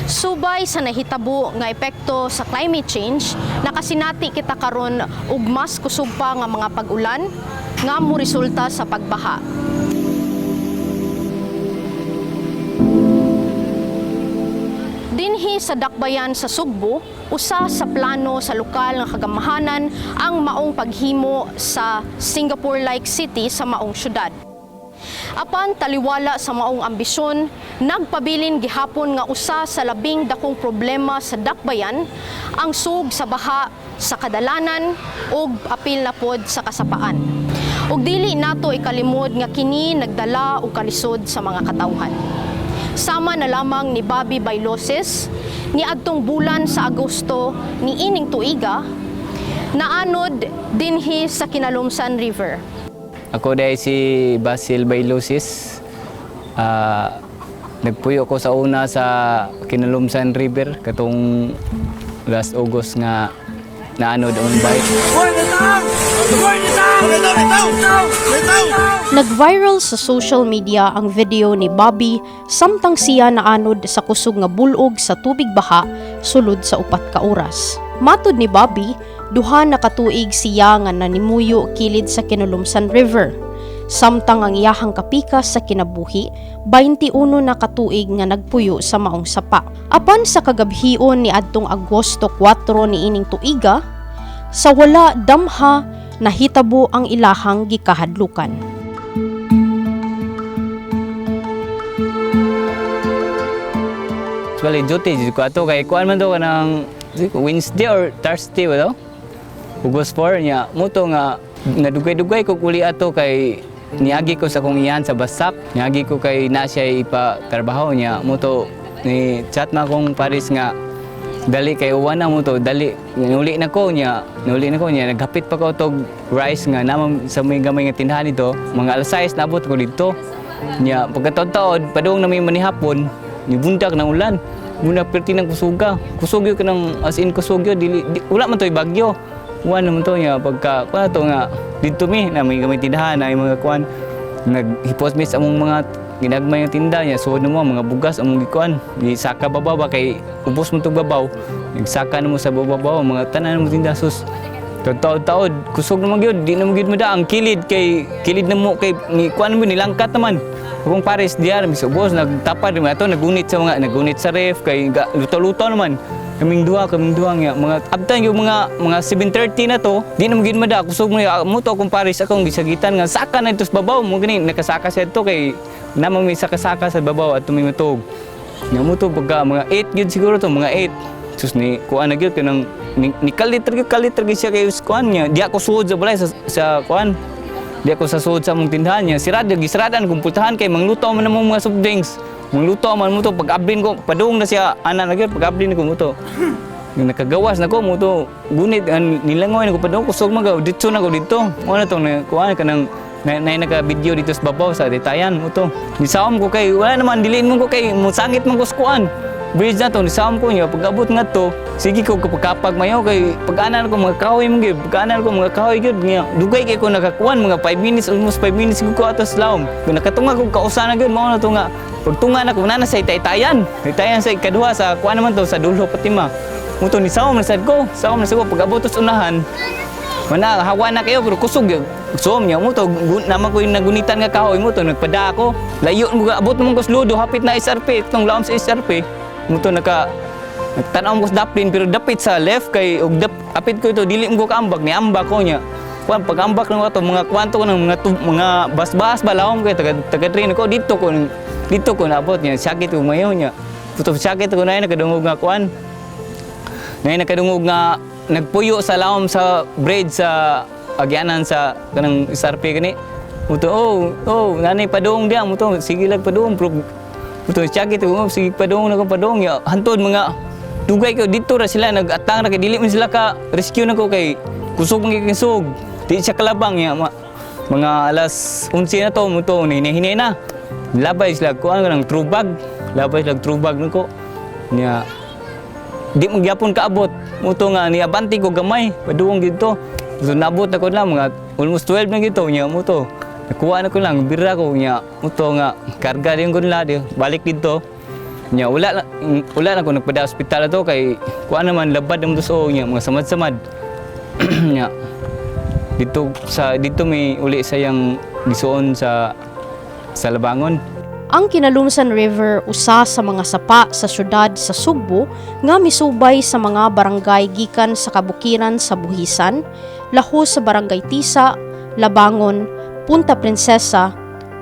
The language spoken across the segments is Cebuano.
Subay sa nahitabo nga epekto sa climate change, nakasinati kita karon og mas kusog pa nga mga pag-ulan nga moresulta sa pagbaha. Dinhi sa Dakbayan sa Sugbo, usa sa plano sa lokal nga kagamahanan ang maong paghimo sa Singapore-like city sa maong syudad. Apan taliwala sa maong ambisyon, nagpabilin gihapon nga usa sa labing dakong problema sa Dakbayan ang sug sa baha sa kadalanan ug apil na pod sa kasapaan. Ug dili nato ikalimod nga kini nagdala og kalisod sa mga katawhan. Sama na lamang ni Bobby Bailoses ni adtong bulan sa Agosto ni ining tuiga naanod dinhi sa Kinalumsan River. Ako dahil si Basil Bailosis. Nagpuyo ko sa una sa Kinalumsan River katong last August nga naanod ang bike. Nag-viral sa social media ang video ni Bobby samtang siya naanod sa kusog nga bulog sa tubig baha sulod sa 4 ka oras. Matod ni Bobby, 2 na ka tuig siya nga nanimuyo kilid sa Kinulumsan River. Samtang ang iyahang kapikas sa kinabuhi, 21 na katuig nga nagpuyo sa maong sapa. Apan sa kagabhion ni adtong Agosto 4 ni ining tuiga, sa wala damha nahitabo ang ilahang gikahadlukan. Actually, duty jud ko ato kay kuan man to kanang Wednesday or Thursday ba to? August 4 niya muto nga nadugay-dugay ko kuli ato kay niagi ko sa kong iyan sa Basak. Niagi ko kay na siya ipa trabaho niya muto ni chat na akong Paris nga dali kay uwan na mo to, dali nuli na ko niya, nuli na ko niya. Naghapit pa ko tog rice nga naman sa may gamay nga tindahan nito. Mga alas 6 nabot ko dito niya. Pagkataod-taod padung na may manihapon ni bundak ng ulan muna, perti ng kusuga, kusog yun kanang as in kusog yun, dili di, wala man to'y bagyo, uwan naman to niya. Pagka kuan to nga didto mi na may gamay tindahan na mga kuan, naghipos mi sa among mga ginagmay nga tinda niya. Suod na mo mga bugas among gikuan, gisaka babaw ba kay ubos mo tog babaw, nagsaka na mo sa babaw mga tanan mo tinda. Sus, taod-taod kusog naman gyud, di na mo gyud mada ang kilid kay kilid na mo kay ni kuan mo nilangkat naman akong pares diyan mis ubos. Nagtapad mo ato, nagunit sa mga nagunit sa ref kay luto-luto naman. Kaming duha nga mga abtan yung mga 7:30 na to, di na mo gyud mada, kusog mo mo to. Akong pares akong gisagitan nga saka na ito sa babaw mo gani, nakasaka siya to kay naman may saka-saka sa babaw at tumimutog nga mo to. Pagka mga 8 gyud siguro to, mga 8, sus, ni kuan na gyud kanang ni kalit gyud, kalit gyud siya kay kuan niya. Di ako suod sa balay sa kuan, di ako sa suod sa among tindahan niya. Sirado, gisiradan kung pultahan kay mangluto man namong mga soft drinks. Mangluto man mo to. Pag ablin ko, padung na siya, ana na gyud, pag ablin ko mo to. Yung nakagawas na ko mo to, gunit, an, nilangoy na ko padung, kusog magaw, dito na ko dito. Mo na to, na, kuan ka ng, na naka-video dito sa babaw sa detayan mo to. Nisaom ko kay, wala naman, diliin mo ko kay, musangit man ko sa kuan. Bridge na to, nisaom ko niya, pag abot nga to, sige ko kapag mayo kay pag-anan ko mga kahoy mo gyud, pag-anan ko mga kahoy gyud niya. Dugay kay ko nakakuan mga 5 minutes, almost 5 minutes ko ato sa lawom. Kung nakatunga ko kausa na gyud mao na to nga pagtunga na ko na sa itaytayan. Itaytayan sa ikaduha sa kuan naman to sa dulo Fatima. Mo to nisaom na sad ko, saom na sad ko pag abot sa unahan. Mana hawa na kayo pero kusog gyud. Suom niya mo to naman ko yung nagunitan nga kahoy mo to nagpada ako. Layo mo abot mo ko sa ludo, hapit na SRP itong lawom sa SRP. Mo to nagtan-aw ko sa daplin pero dapit sa left kay og dap, apit ko ito dili mo ko kaambak, ni ambak ko niya. Kuan pag ambak nang ato mga kwanto ko ng mga mga basbas ba lawom kay taga taga train ko dito ko naabot niya, sakit ko mayo niya. Puto sakit ko na nakadungog nga kuan. Nay nakadungog nga nagpuyo sa lawom sa bridge sa agyanan sa kanang SRP kani. Muto oh, nanay padung diya muto sige lang padung pero muto sakit ko, sige padung na ko padung ya. Hantod mga dugay ko dito ra sila nagatang ra kay dili man sila ka rescue na ko kay kusog man kay kusog. Di siya kalabang ya mga alas 11 na to muto hinay na. Labay sila kuan kanang trubag. Labay sila trubag nako. Nya di mo gyapon kaabot muto nga niabante ko gamay paduong dito. So nabot ako lang mga almost 12 na gito niya muto nakuha na ko lang bira ko niya muto nga karga din ko nila di balik dito. Nya wala na ko nagpada ospital ato kay kuan naman, labad naman to sa nya mga samad-samad. Nya dito may uli sa yang gisuon sa Labangon. Ang Kinalumsan River, usa sa mga sapa sa syudad sa Sugbo nga misubay sa mga barangay gikan sa kabukiran sa Buhisan, lahos sa Barangay Tisa, Labangon, Punta Princesa,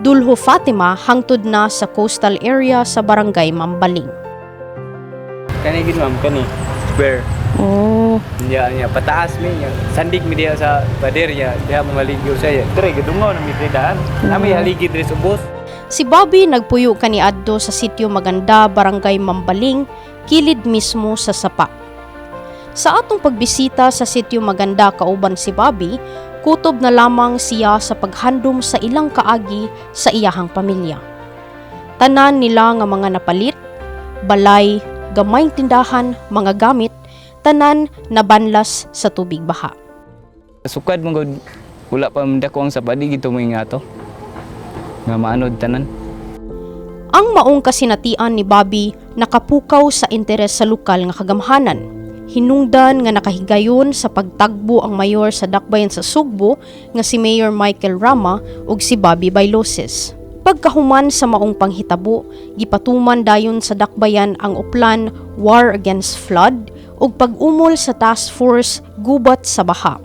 Duljo Fatima hangtod na sa coastal area sa Barangay Mambaling. Kani gid, ma'am, kani square. Oh. Nya nya pataas mi nya. Sandig mi diha sa pader nya, diha mo maligyo siya. Dire gidungaw na mi diri daan. Nami haligi diri sa ubos. Si Bobby nagpuyo kaniadto sa Sitio Maganda, Barangay Mambaling, kilid mismo sa sapa. Sa atong pagbisita sa Sitio Maganda kauban si Bobby, kutob na lamang siya sa paghandom sa ilang kaagi sa iyahang pamilya. Tanan nila nga mga napalit, balay, gamayng tindahan, mga gamit, tanan nabanlas sa tubig baha. Sukad man gud wala pa man dako ang sapa, di gito mo nga to. Nga maanod tanan. Ang maong kasinatian ni Bobby nakapukaw sa interes sa lokal nga kagamhanan. Hinungdan nga nakahigayon sa pagtagbo ang mayor sa Dakbayan sa Sugbo nga si Mayor Michael Rama ug si Bobby Bailoses. Pagkahuman sa maong panghitabo, gipatuman dayon sa Dakbayan ang Oplan War Against Flood ug pag-umol sa Task Force Gubat sa Baha.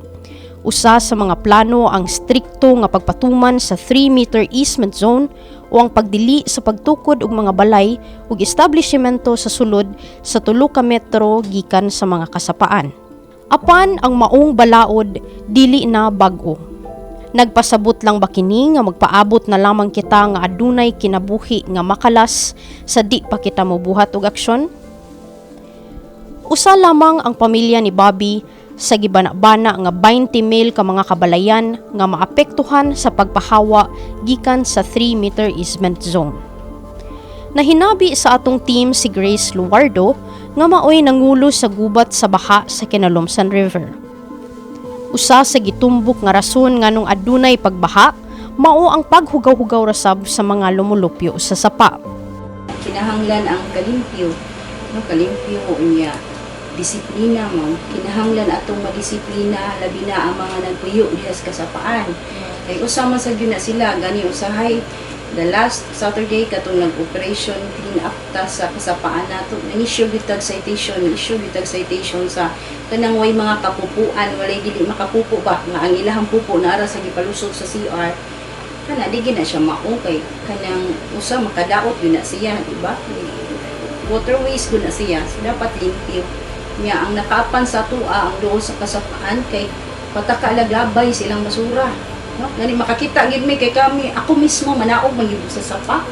Usa sa mga plano ang strikto nga pagpatuman sa 3-meter easement zone o ang pagdili sa pagtukod og mga balay ug establishmento sa sulod sa 3 ka metro gikan sa mga kasapaan. Apan ang maong balaod dili na bag-o. Nagpasabot lang ba kini nga magpaabot na lamang kita nga adunay kinabuhi nga makalas sa di pa kita mobuhat og aksyon? Usa lamang ang pamilya ni Bobby sa gibana-bana nga 20 mil ka mga kabalayan nga maapektuhan sa pagpahawa gikan sa 3-meter easement zone. Nahinabi sa atong team si Grace Luardo nga maoy nangulo sa gubat sa baha sa Kinalumsan River. Usa sa gitumbok nga rason nganong adunay pagbaha mao ang paghugaw-hugaw rasab sa mga lumulupyo sa sapa. Kinahanglan ang kalimpyo, no? Kalimpyo unya disiplina mo. Kinahanglan atong madisiplina, labi na ang mga nagpuyo diha sa kasapaan kay usa man sa gyud na sila. Gani usahay the last Saturday katong nag-operation clean up ta sa kasapaan nato, nang-issue gyud tag citation, ni-issue gyud tag citation sa kanang way mga kapupuan, walay dili makapupo ba nga ang ilahang pupo naara sa gipalusot sa CR. Kana di gyud na siya mao kay kanang usa makadaot yun na siya, di ba? Waterways gud na siya, so dapat limpyo niya. Ang nakaapan sa tua ang duol sa kasapaan kay pataka laglabay silang basura, no? Gani makakita gid mi kay kami, ako mismo manaog man gyud sa sapa,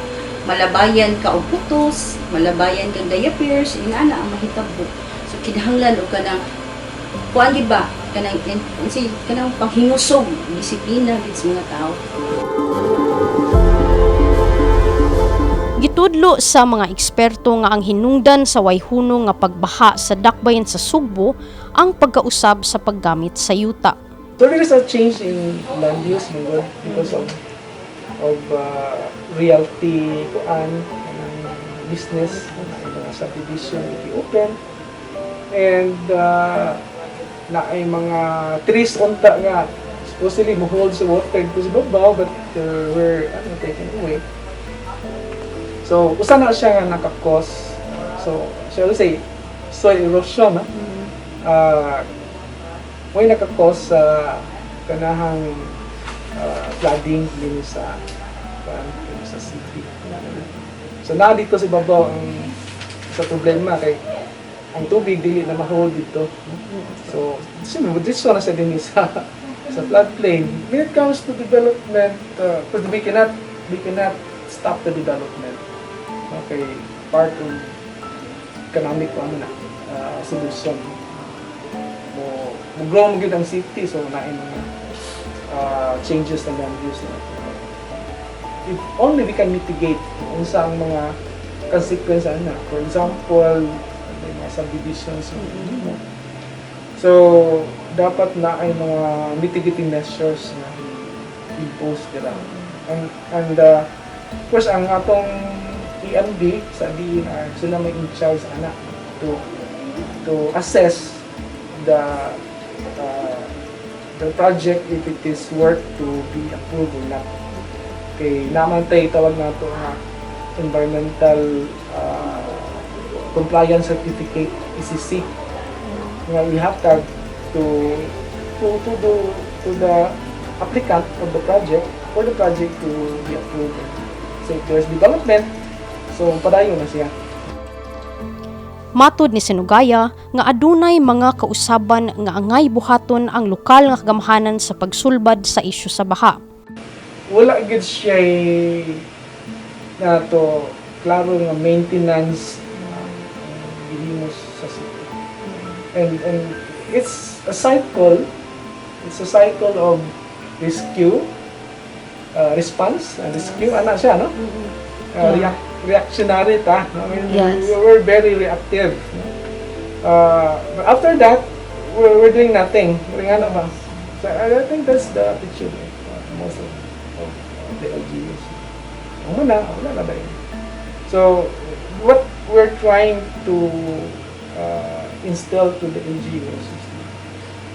malabayan ka og putos, malabayan kag diapers, inana ang mahitabo. So kinahanglan og kanang kuan gid ba, kanang si kanang panghingusog, disiplina gid sa mga tao. Gitudlo sa mga eksperto nga ang hinungdan sa wayhuno nga pagbaha sa dakbayan sa Sugbo ang pagkausab sa paggamit sa yuta. So there is a change in land use man gud because of realty kuan, kanang business, kanang mga subdivision i-open and naay mga trees unta nga supposedly mo hold sa water dito sa babaw, but were ano, taken away. So usa na siya nga naka-cause. So shall we say soil erosion, no? May naka-cause sa kanahang flooding din sa kuan, din sa city. So naa dito sa babaw ang sa problema kay ang tubig dili na ma-hold dito, no? So siyempre dito na sa din sa floodplain. When it comes to development, because we cannot stop the development. Okay, part of economic ano na solution. Mo grow mo gyud ang city, so naay mga changes na land use na. If only we can mitigate unsa ang mga consequence ana. For example, may mga subdivisions mo. So, dapat na ay mga mitigating measures na impose nila. And of course, ang atong EMB sa DENR, sila may in charge ana to assess the project, if it is worth to be approved or not. Kay naa man tay tawag nato nga environmental compliance certificate, ECC, nga we have to do to the applicant of the project for the project to be approved. So if there's development, so padayon na siya. Matod ni Sinugaya nga adunay mga kausaban nga angay buhaton ang lokal nga kagamhanan sa pagsulbad sa isyu sa baha. Wala gid siya na to klaro nga maintenance gihimo sa city. And it's a cycle, it's a cycle of rescue, response and rescue ana siya, no? Reactionary ta, no? I mean, we're very reactive, no? But after that, we're doing nothing. We're nga na ba? So I think that's the attitude of most of the LGUs. Ang muna, wala na ba yun? So, what we're trying to instill to the LGUs is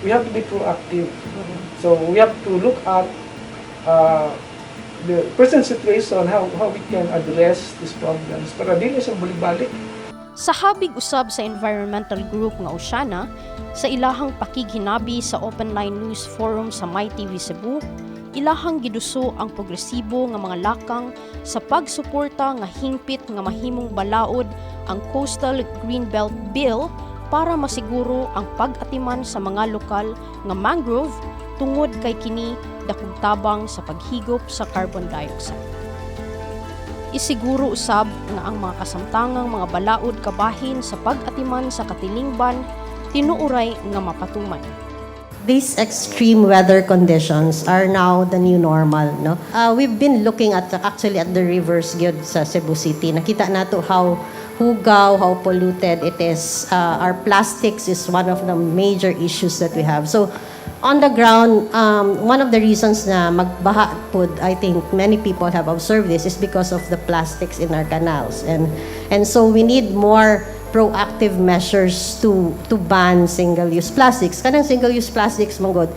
we have to be proactive. So, we have to look at the present situation, how we can address these problems para dili siya balik-balik. Sa habig usab sa environmental group nga Oceana, sa ilahang pakighinabi sa Open Line News Forum sa MyTV Cebu, ilahang giduso ang progresibo nga mga lakang sa pagsuporta nga hingpit nga mahimong balaod ang Coastal Greenbelt Bill para masiguro ang pag-atiman sa mga lokal nga mangrove tungod kay kini dakong tabang sa paghigop sa carbon dioxide. Isiguro usab nga ang mga kasamtangang mga balaod kabahin sa pag-atiman sa katilingban tinuoray nga mapatuman. These extreme weather conditions are now the new normal, no? We've been looking at actually at the rivers gyud sa Cebu City. Nakita nato how hugaw, how polluted it is. Our plastics is one of the major issues that we have. So on the ground, one of the reasons na magbaha pud, I think many people have observed this, is because of the plastics in our canals. And so we need more proactive measures to ban single-use plastics. Kanang single-use plastics, manggod,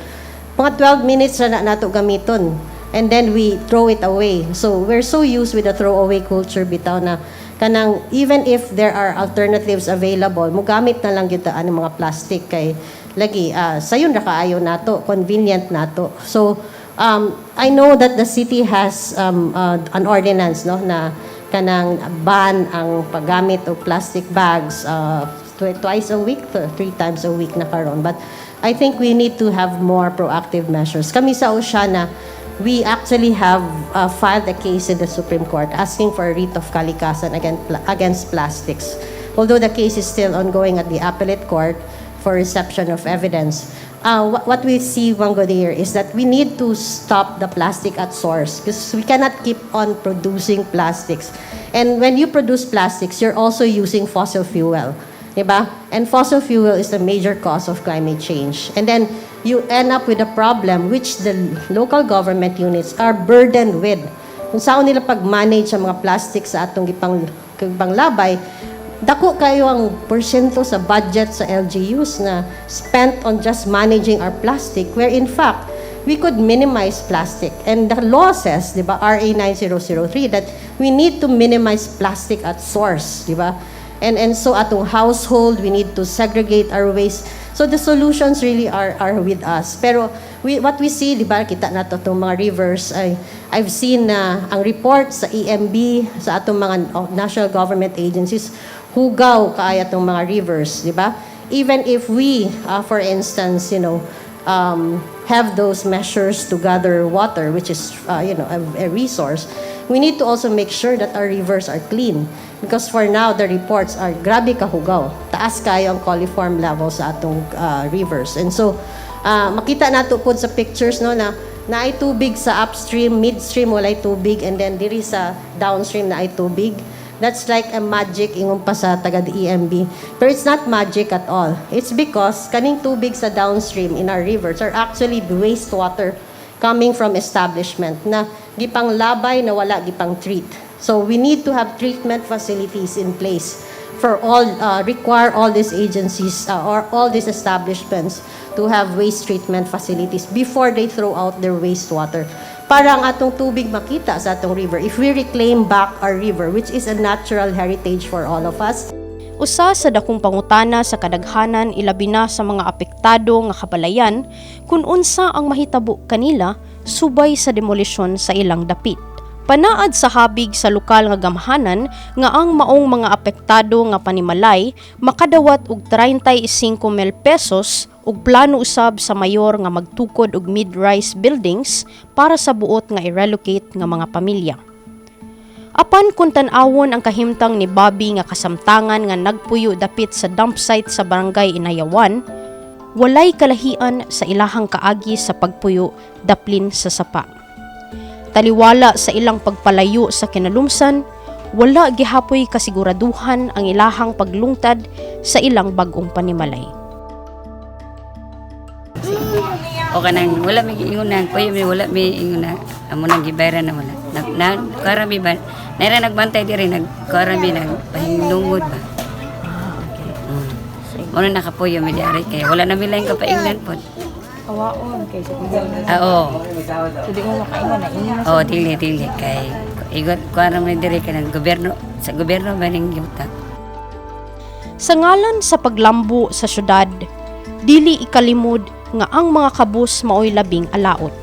mga 12 minutes na nato gamiton. And then we throw it away. So we're so used with the throwaway culture bitaw na kanang even if there are alternatives available, mugamit na lang gyud ta ang mga plastic kay lagi sayon ra kaayo nato, convenient nato. So I know that the city has an ordinance, no, na kanang ban ang paggamit og plastic bags twice a week, three times a week na karon. But I think we need to have more proactive measures. Kami sa Oceana, we actually have filed a case in the Supreme Court asking for a writ of kalikasan against plastics. Although the case is still ongoing at the appellate court for reception of evidence. What we see, man gud, here is that we need to stop the plastic at source because we cannot keep on producing plastics. And when you produce plastics, you're also using fossil fuel. Diba? And fossil fuel is the major cause of climate change. And then you end up with a problem which the local government units are burdened with. Kung saan nila pag-manage ang mga plastic sa atong gipang labay, dako kayo ang porsyento sa budget sa LGUs na spent on just managing our plastic, where in fact, we could minimize plastic. And the law says, di ba, RA 9003, that we need to minimize plastic at source, di ba? And so atong household, we need to segregate our waste. So the solutions really are with us. Pero what we see, di ba, kita nato itong mga rivers, ay, I've seen na ang report sa EMB, sa atong mga national government agencies, hugaw kaayo atong mga rivers, di ba? Even if we, for instance, have those measures to gather water, which is, a resource, we need to also make sure that our rivers are clean. Because for now, the reports are grabe kahugaw. Taas kayo ang coliform level sa atong rivers. And so, makita nato po sa pictures, no, na naay tubig sa upstream, midstream walay tubig, and then diri sa downstream naay tubig. That's like a magic ingon pa sa taga EMB. Pero it's not magic at all. It's because kaning tubig sa downstream in our rivers are actually wastewater coming from establishment na gipang labay na wala gipang treat. So we need to have treatment facilities in place for all, require all these agencies or all these establishments to have waste treatment facilities before they throw out their wastewater. Para ang atong tubig makita sa atong river. If we reclaim back our river, which is a natural heritage for all of us. Usa sa dakong pangutana sa kadaghanan, ilabi na sa mga apektado nga kabalayan, kung unsa ang mahitabo kanila subay sa demolisyon sa ilang dapit. Panaad sa habig sa lokal nga gamhanan nga ang maong mga apektado nga panimalay makadawat og 35 mil pesos ug plano usab sa mayor nga magtukod og mid-rise buildings para sa buot nga i-relocate nga mga pamilya. Apan kung tan-awon ang kahimtang ni Bobby nga kasamtangan nga nagpuyo dapit sa dump site sa Barangay Inayawan, walay kalahian sa ilahang kaagi sa pagpuyo daplin sa sapa. Taliwala sa ilang pagpalayo sa kinalumsan, wala gihapoy kasiguraduhan ang ilahang paglungtad sa ilang bag-ong panimalay. O kanang wala may giingon, puyo mi, wala may ingon na amo nang gibayran na wala. Nag na karami ba naira nagbantay diri, nag karami nag pahinungod ba. Mo na nakapuyo mi diri kay wala na mi laing kapaingnan pod. Kawaon kay sa Ah, oo. So di mo makaingon na ingon na. Oo, dili dili kay igot kuan mi diri kay ng gobyerno, sa gobyerno ba ning yuta. Sa ngalan sa paglambo sa syudad, dili ikalimod nga ang mga kabus maoy labing alaot.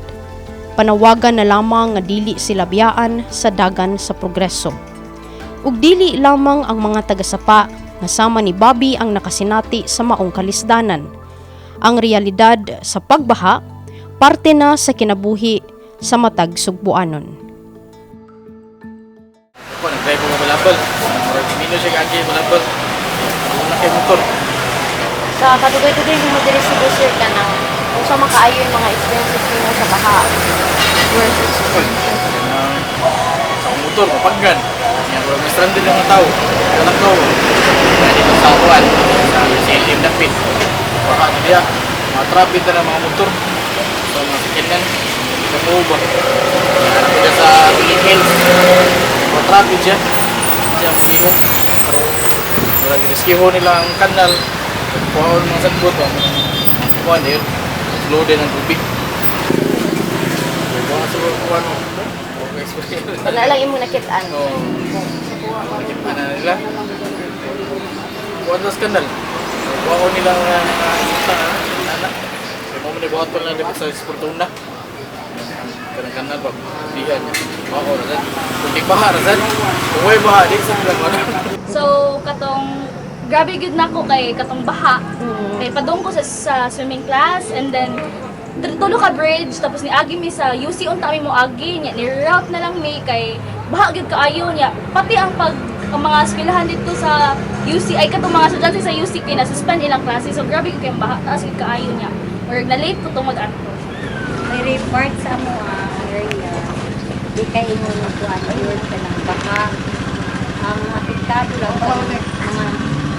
Panawagan na lamang nga dili sila biyaan sa dagan sa progreso. Ug dili lamang ang mga tagasapa nga sama ni Bobby ang nakasinati sa maong kalisdanan. Ang realidad sa pagbaha, parte na sa kinabuhi sa matag Sugbuanon. Ako, nag-drive ko malabal. Murag minyo siya kagi malabal. Wala kay motor. Sa kadugay-dugay mo diri sa sir, kanang unsa man kaayo yung mga experiences nimo sa baha versus Uy, kanang sa akong motor, mapaggan. Yan, murag may stranded ang mga tao. Walang tao. Kaya dito sa kuan, sa CLM dapit. Baka ano diya, mga traffic na ng mga motor. So, mga sakyanan, sa ba? Anak ko dyan sa Piling Hills. Mga traffic siya. Siya ang ingot. Pero, murag riskiho nila ang kanal. Kuha mga sagbot. Kuha na yun. Flow din ang tubig. Kuha sa kuha no. Wala lang imong nakitaan. Oo. Nakita na nila. Kuha sa skandal. Kuha ko nilang anak. Kaya mo ni buhat pa lang dapat sa Fortuna. Kanang kanal ba? Diyan niya. Kuha ko razan. Kung di baha razan. Kung way baha, di sa bilang wala. So katong grabe gyud nako kay katong baha. Kay padung ko sa swimming class and then tulo ka bridge, tapos ni agi mi sa UC, unta mi mo agi nya ni route na lang mi kay baha gyud kaayo niya. Pati ang mga eskwelahan dito sa UC ay katong mga estudyante sa UC kay na suspend ilang klase. So grabe gyud kay baha, taas gyud kaayo niya. Or na late ko tong mag-adto. May report sa amo area. Di kay ingon mo kuan yun kanang baka ang apektado lang pa mga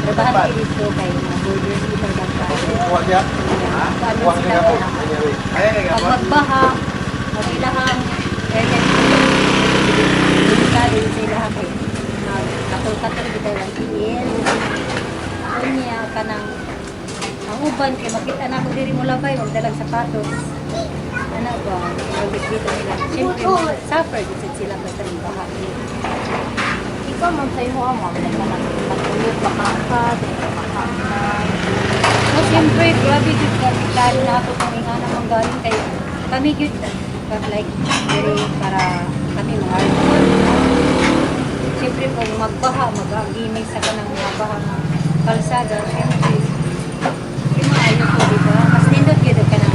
trabahante dito kay mga borders dito daghan. Kuha niya. Kuan Kuha sila niya ako. kanang pag magbaha, ang ilahang area dito, delikado yun sa ilaha kay katol-katol bitaw ang tiil. Unya kanang ang uban kay makita na ako diri mo labay magdalag sapatos. Ano ba? Ang dito nila. Siyempre, suffer gud sad sila basta ng baha. Ikaw, ma'am, sa imo, ma'am, like kanang nagulog ba ka ka, baha ka? So, siyempre, grabe jud ka, lalo na ako kung ingana mang galing kay kami jud, but like, very para kami mga hardcore. Siyempre, kung magbaha, mag-agimay sa kanang mga baha mga kalsada, siyempre, di maayo ko, di ba? Mas nindot gyud ka ng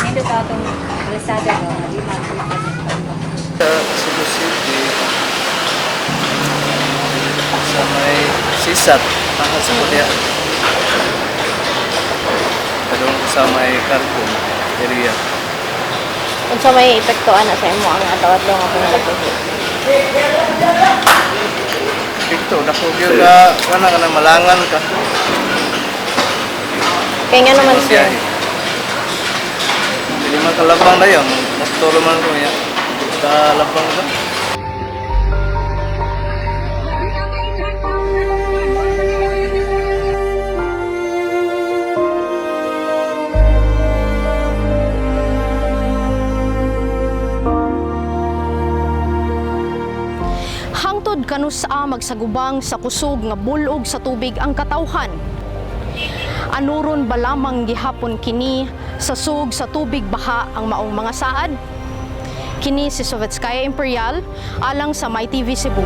nindot atong kalsada ba, di maayo ka ng pagbaha. Sa Cebu City, sa may Sisat, sa Korea. Padung sa may Carbon area. Unsa may epekto ana sa imo ang adlaw-adlaw nga pangalabuhi? Dito, dako gyud ka, kana ka na malangan ka. Kay nga naman, sir? Biyahe. Dili man kalabang dayon, motor man ko ya. Kalabang ka. Kanus-a magsagubang sa kusog nga bulog sa tubig ang katawhan? Anuron ba lamang gihapon kini sa sug sa tubig baha ang maong mga saad? Kini si Sovetskaya Imperial alang sa MyTV Cebu.